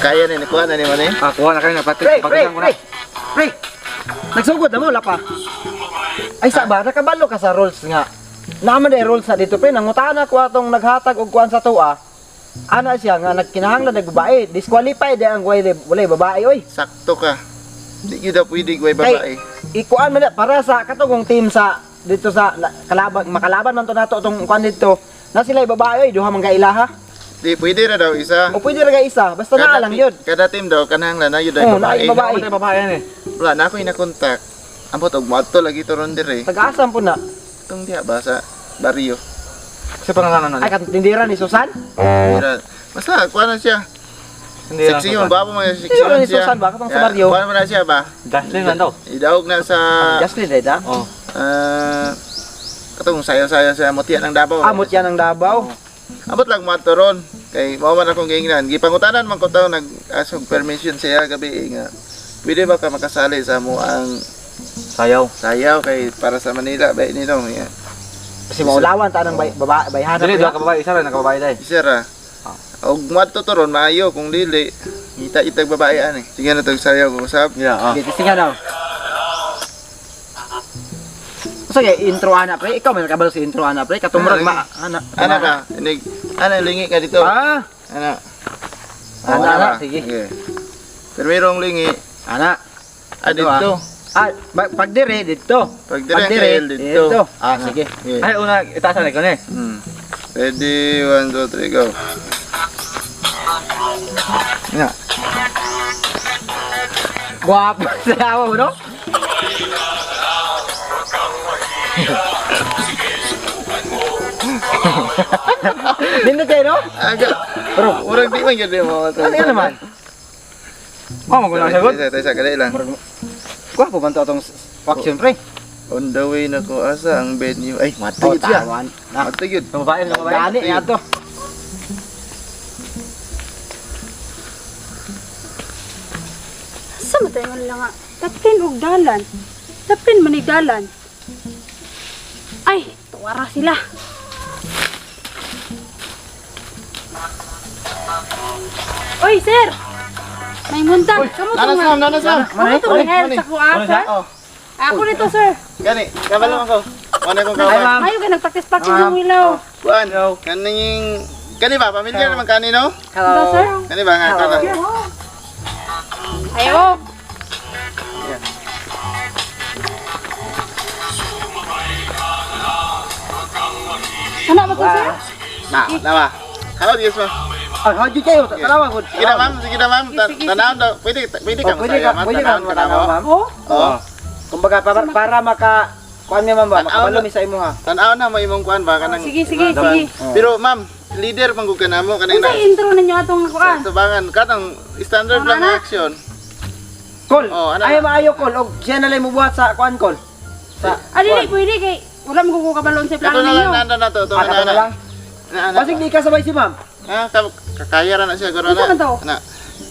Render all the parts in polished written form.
Kaya ni kuha na ni mo ni. Ah, kuha na kayo na pati. Pre, pre, Pagkasan ko na. pre. Pre. Nagsugod na mo wala pa. Ay sa ba nakabalo ka sa rules nga. Naman day rules na dito pre, nangutana ko atong naghatag og kuan sa tuwa. Ana siya nga nagkinahanglan nag babae, disqualified ang walay babae oy. Sakto ka. Di gyud daw pwede gway babae. Ikuan man na para sa katong team sa dito sa kalaban makalaban man to nato tong kuan dito. Na sila babae oy, duha man ka ilaha. Di pwede ra daw isa. O pwede ra ka isa, basta naa lang yun. Kada team daw kanang na yun ay Oh, babae. naay babae. Babae. Babae yan eh. Wala na ako ina-contact. Ambot og moadto lagi to ron dire. Taga-asam po na. Itong diha ba sa baryo. Kasi pangalan na Ay katindira ni Susan. Mira, basta kuha na siya. Hindi lang. Seksi yun, gwapo man Hindi seksi ni siya. Susan ba? Katong sa baryo. Kuha mo na siya ba? Jocelyn man daw. Idawog na sa Justin day da. Oh. ah, katong sayo-sayo sa mutya ng Davao. Amot yan ang Davao. Abot lang moadto ron. Kay mao man akong giingnan. Gipangutanan man ko taw nag-ask og permission siya gabi eh, nga. Pwede ba ka makasali sa mo ang Sayaw. sayaw kay para sa Manila ba nino? Yeah. Kasi maulawan ta ng bay, baba, bayhana. Dili pre. duha ka babae, isa ra nakababae dai. Isa ra. Og moadto to ron maayo kung dili ngita itag babae ani. Sige na tag sayaw ko usab. Yeah, ah. Sige, testingan daw. Sige, intro ana pre. Ikaw may nakabalo sa intro ana pre. Katumrag ma ana. Ana ka, inig ana lingi ka dito. Ah, Ana. Ana, ba? ana, sige. Pero mayroong lingi. Ana. Ah, Dito, ah. dito. Ah, pag dire dito. Pag dire ang KL dito. Ah, sige. Okay. Ay una itasan ko ni. Ready, 1, 2, 3, go. Yeah. Guwapo sa awa mo, no? Nindot kayo, no? Aga. Pero, Murag di man gyud mo. ano yan naman? Oh, magulang sagot. Isa, isa, kadali lang. Guwapo man to atong action, pre. On the way na ko asa ang venue. Ay, Oh, matay gyud siya. tawan. Na, Matay gyud. Babae, babae. gani niya to. Sa matay man lang nga. Tapin og dalan. Tapin man ni dalan. Ay, tuwara sila. Oy, sir! May muntag. Kamu Nana to sam, nana sam. Kamu to Mani, nga sa kuha, sir? Oh, Ako nito, sir. gani. Kabalo man ko. Wala kong Ay, kawan. ma'am. Mayo ka nagpractice-practice ng wilaw. Kuan. Kaning kani ba pamilyar naman kani no? Hello, sir? Kani ba nga kana? Ayo. Ano ba to, sir? Na, na ba? Hello, yes ma. Ah, how'd you kayo? Tanawa ko. Sige na ma'am, sige na ma'am. Sige, sige, Tanaw daw. Pwede pwede Oh, kang pwede ka, ma'am. pwede ka Tanawon ka na matanaw, mo. ma'am. Oh, Oo. Kumbaga para para maka kuan mi ma'am ba, Tanaw makabalo na. mi sa imo ha. Tanaw na mo imong kuan ba kanang sige, sige, sige. Pero ma'am, leader man gud ka namo kanang Unsa intro ninyo atong kuan? Tubangan katong standard lang Ana? action. Kol. Oh, ana. Ay maayo kol og siya na lang mobuhat sa kuan kol. Sa Ah, dili pwede kay wala mo ko kabalon sa Kato plano na lang ninyo. nanda na to, to Ah, kato na lang. Na, na. Basig di ka sabay si ma'am. Ah, kakaya ra na siya guro Unsa na. man to? Ana.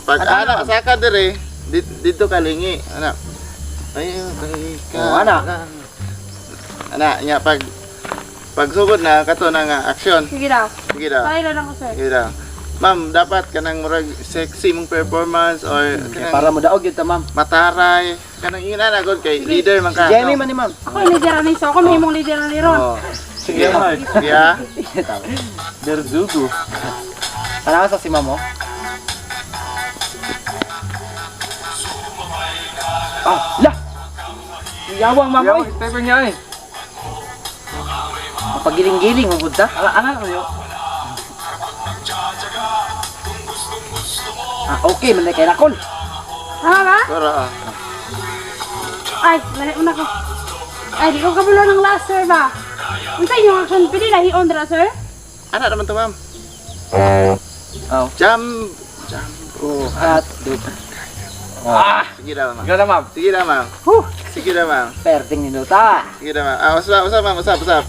Pag Ana, ana saka dire, dito kalingi, ana. Ay, ay, ka. Oh, ana. Ana, nya pag pagsugod na kato na nga action. Sige daw. Sige daw. Try lang ko, sir. Sige daw. Ma'am, dapat kanang murag sexy mong performance or Kaya kanang para mo daog yun ta ma'am. mataray, kanang ingin ana gud kay leader man Si ka. Jenny no? man ni ma'am. Ako yung leader ani so ako mahimong leader ani ron. Oh. Sige. Sige. ah. Derzugo. Tanawa sa si ma'am oh. Ah, la. Yawang ma'am oy. Stephen niya eh. Mapagiling-giling mo ta. Ala ana yo. Ah, okay man kay na kol. Tama ba? Guro, ah. Ay, lahi una ko. Ay, di ko kabalo ng last, sir ba? Unsa inyong action? Pili lahi on dra, sir? Ana naman to, ma'am. Oh. Jump. Jump. Oh, at dup. Ah, Sige daw, ma'am. Sige na ma'am. Sige daw, ma'am. Huh, Sige daw, ma'am. perting ni Nuta. Sige daw, ma'am. Ah, usap, usap, ma'am. Usap, usap.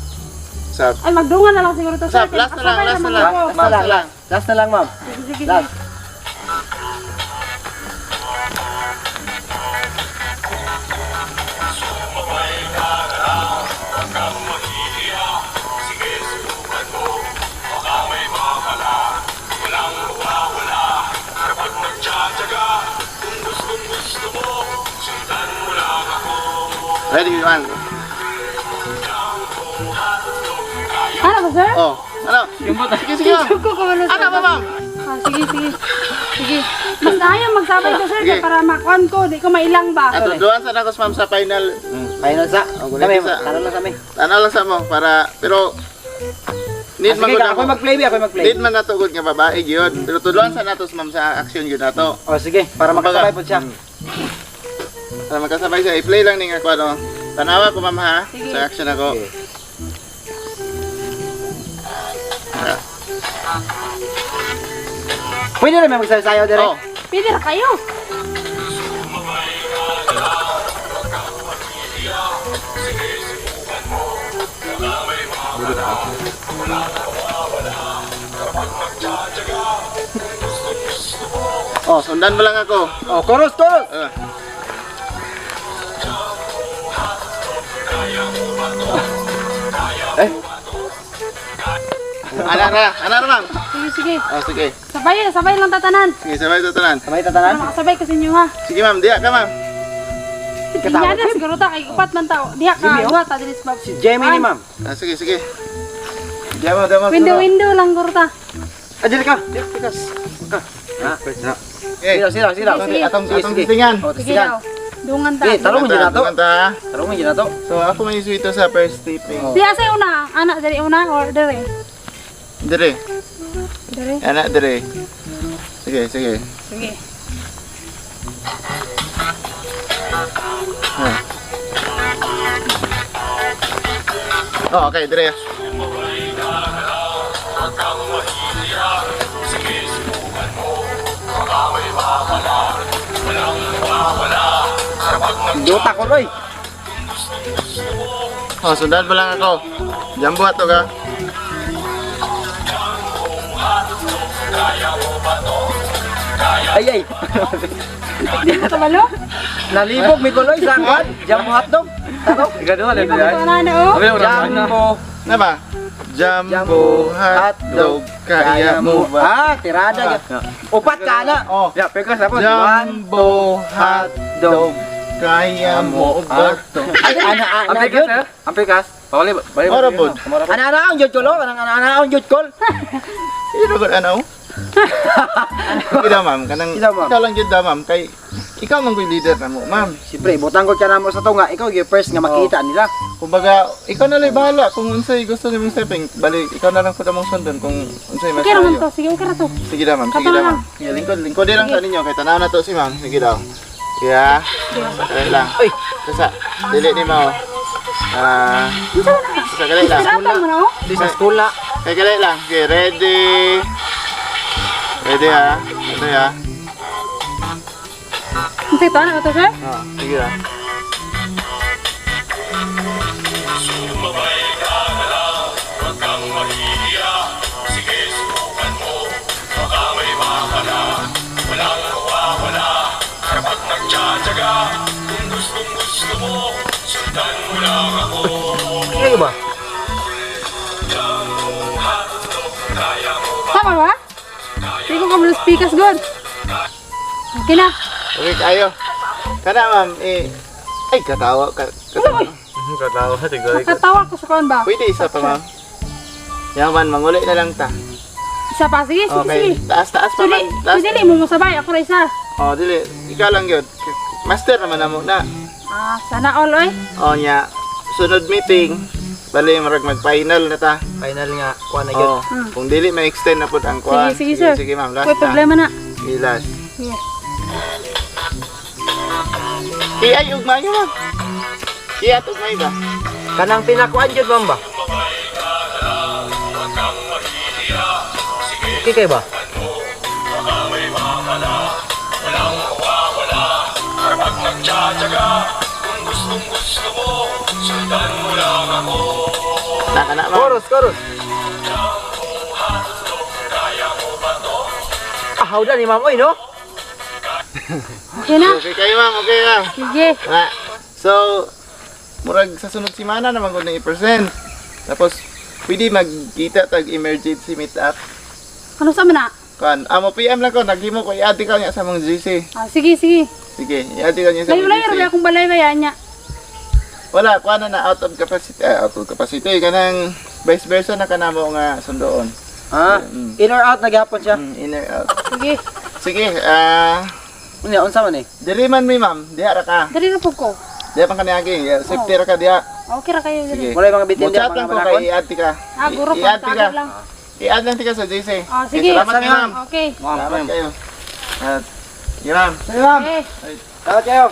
Usap. Ay, magdungan na lang siguro to, sir. Usap, last na lang, Kasabay last na naman lang. ako. Last na lang. Last na lang ma'am. Sige, sige, sige. Last. Ready, one. Ano ba, sir? Oh, ano? Sige, sige, ma'am. Ko kabalo, sir. Ano ba, ma'am? Ah, sige, sige. Sige. Mas ayaw magsabay ko, sir, Sige. kay para makuan ko. Di ko mailang ba? Ato duan sa nako, ma'am, sa final. Final sa. Oh, Kami, sa. tara lang kami. Tanaw lang sa mo para pero need Ah, man sige, gud ako ako. mag-play, bi, ako mag-play. Need man nato gud nga babae gyud. Pero tudloan sa nato, ma'am, sa action gyud nato. Oh, sige, para makasabay po siya. Para magkasabay siya, i-play lang ning ako ano. Tanawa ko, ma'am, ha, Sige. sa action ako. Sige. Pwede rin may magsayo-sayo dire. Oh, Pwede ra kayo. Oh, sundan mo lang ako. Oh, chorus, chorus. Ah. Eh, Ana na, ana na, ma'am. Sige, sige. Oh, sige. Sabay, sabay lang tatanan. Sige, sabay sa tanan. Sabay Para tatanan. makasabay kasi inyo, ha? Sige, ma'am, diya ka, ma'am. Katawa. Diya na, siguro ta. Kay upat man tao. Diha ka, Jimmy, oh. duha ta, dinis ba? Si Jamie ni ma'am. Ah, sige, sige. Diya mo, diya mo. Window, window lang guro ta. Ah, dili ka. Dili, tikas. Ka. Ah, na. Okay. Sila, sila, sila. Sige, Atong Sige, atong sige. tistingan. Oh, Sige testigan. daw. Dungan ta. Sige, tarong mo dyan na to. Dungan ta. Tarong mo dyan na to. So ako may isuito sa first taping. Oh. Diha sa una, anak diri una or diri. Dire. Diri. Ana dire. Sige, sige. Sige. Ah. Oh, okay, dire. Duta ko, Roy. Oh, sundan mo lang ako. Jambo ato ka. Ay, ay. Di mo kabalo? Nalibog mi kuloy sa kwan. Jumbo hotdog. Taro. Ikaduha Di mo kabalo na oh. Jumbo. Na ba? Jumbo hotdog, kaya mo ba? Ah, tirada. Upat ka na. Oh. Ya, pekas tapos. Jumbo hotdog, kaya mo ba? Ay, ana Ang ana pekas, gyud. eh? Ang pekas. Bali, bali. Ora pod. Ana ana ang gyud kulo, anang ana ana ang gyud kol. Iro ko ano? Sige daw, ma'am, kanang Sige daw, ma'am. ikaw lang gyud daw, ma'am, kay ikaw man gyud leader na mo, ma'am. Siyempre, butang ko ka na mo sa tunga, ikaw gyud first nga makita nila. Kumbaga, ikaw na lang bahala kung unsay gusto nimong stepping. Bali, ikaw na lang pud among sundon kung unsay mas Okay ra man maayo. to. Sige, okay ra to. Sige daw, ma'am. Sige Kato daw, na ma'am. Sige, lingkod, lingkod din lang sa ninyo kay tanaw na to si ma'am. Sige daw. Yeah. Sakali lang. Uy. Sasa, dili ni mo. Ah, Unsa man na? sakali lang. Inspiratan mo na oh. Di sa school na. Kay gali lang. Okay, ready. Ready ha. Ready ha. Unsa to ana to, sir? Oh, sige ha. Kayo ba? Tama ba? Di ko kabalo speakers good. Okay na. Okay, kayo. Kana ma'am, eh. Ay, katawa. Katawa. Katawa, tigay. Nakatawa ko sa kuan ba? Pwede isa pa, ma'am. Yaman, manguli na lang ta. Isa pa, sige, sige, Okay. sige. Taas, taas pa, Suli, ma'am. Taas. so dili mo mosabay, ako ra isa. Oh, dili. Ikaw lang yun. Master naman na mo na. Ah, sana all oy. Oh, nya. Sunod meeting. Bali, marag mag-final na ta. Final nga, kuha na gyud. Oh, kung dili may extend na pud ang kuan. Sige, sige, sir. Sige, ma'am. Last May na. problema na. Sige, last. Sige. Ay, ugmay ma'am. Iya, ugmay ba? Kanang pinakuan gyud ma'am ba? Okay kayo ba? Naka na, ma'am. Chorus, chorus. Ah, hawda ni ma'am oy, no? Okay na. Okay kayo, ma'am. Okay, ma'am. Sige. Na. So, murag sa sunod semana naman ko na i-present. Tapos, pwede magkita tag emergency meet up. Ano sa man na? Kan, amo PM lang ko, naghimo ko, i-add ka niya sa mong GC. Ah, sige, sige. Sige, i-add ka niya sa Layo mong layo GC. ra akong balay ba niya. Wala, kuha na na out of capacity, out of capacity kanang vice versa na kanamo nga sundoon. Ah, in or out na gihapon siya. In or out. Sige. Sige, Unya unsa man eh? diri man mi ma'am, diha ra ka. Dali na po ko. Diha pang kaniagi, yeah, safety ra ka diha. Okay ra kayo Sige. dali. Wala yung mga bitin diha, Mo-chat mga lang ko manakon. kay i-add ka. Ah, guro pa. I-add ka. Tago lang. I-add lang tika sa JC. Ah, sige. Salamat kayo, ma'am. Okay. Salamat kayo. At, sige, ma'am. Sige, ma'am. Okay. Salamat kayo.